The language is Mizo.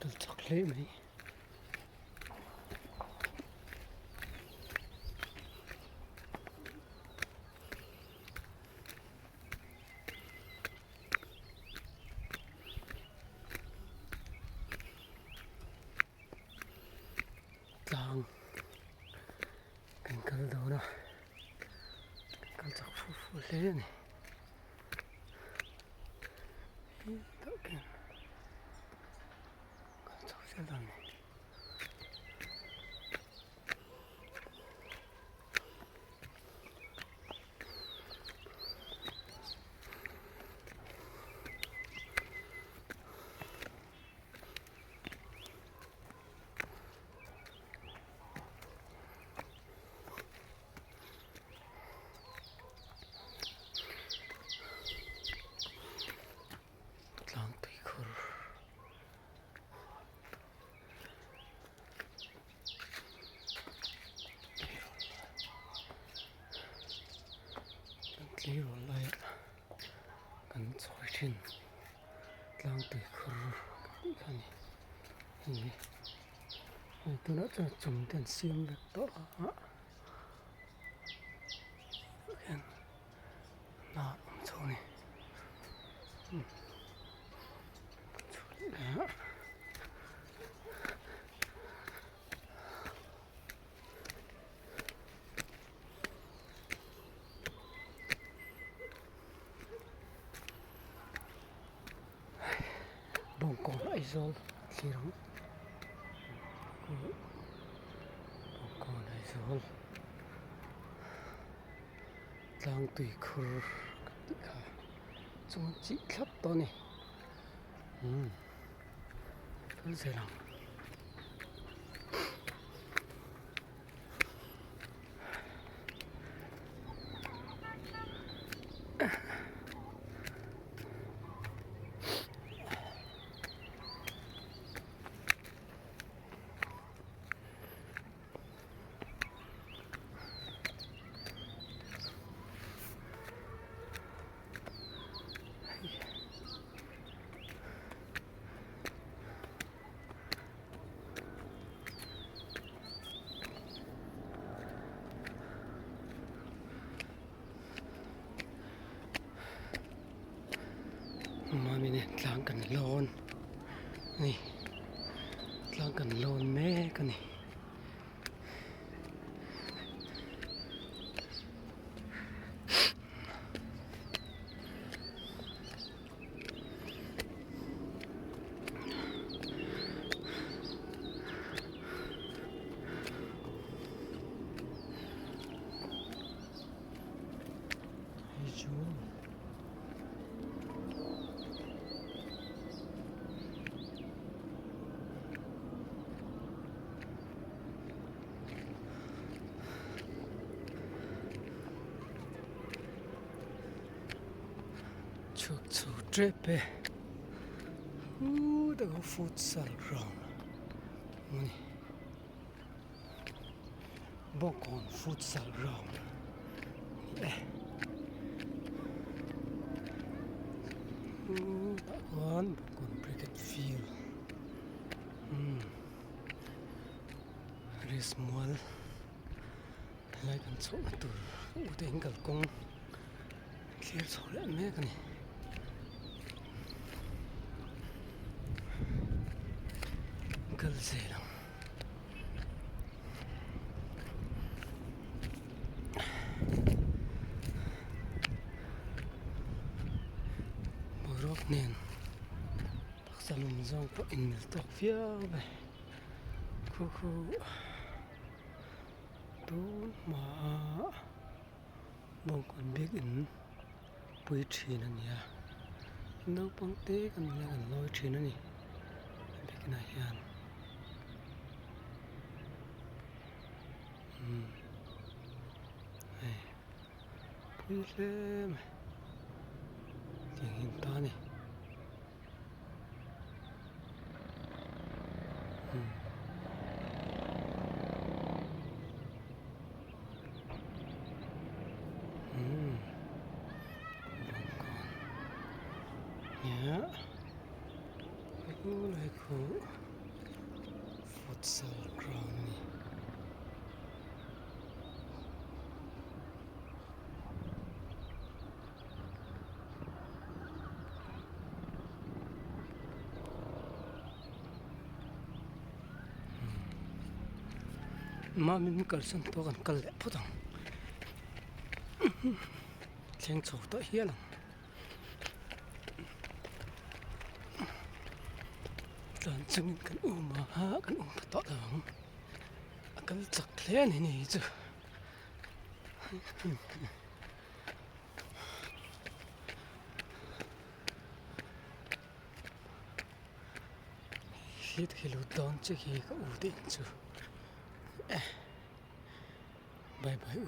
Kal chak hle mai. Tlang kan kal dawn a kan kal chak fu fu hle a ni hetah khian kal chho zel dawn a ni. Tlang tuikhur tleirawl laia kan chawi thin tlang tuikhur kan tih kha a ni hei hi tunah chuan chung te an siam vek tawh a hian hnah a awm chho a ni. Bawngkawn Aizawl thlir ang Bawngkawn Aizawl tlang tui khur kan tih kha chuan chih thlap tawh a ni umm kal zel ang. Mami nen tlang kan lawn a ni tlang kan lawn mek a ni. Hei chu chhuak chho tep e huuu tak a futsal ground a ni Bawngkawn futsal ground a ni e huuu tah chuan Bawngkawn cricket field umm race mual. Helai kan chhohna tur ute in kalkawng thlir chho leh mek a ni. Kal zel ang. Boruak nen taksa lum zawng pawh inmil tawk viau a khu khu. Tun hmaah bawngkawn biakin pui thin a ni a naupang te kan nia kan lawi thin a ni a biakinah hian umm hei pui hle mai tiang hi an ta a ni. Futsal ground a ni. Mami min kalsan tawh kan kal leh phawt ang thleng chho tawh hial ang tlan chungin kan um a kan um pha tawh lo ang a kal chak hle a ni ni chu. Hit hi lut dawn che hi ka u te in chu eh bye bye u.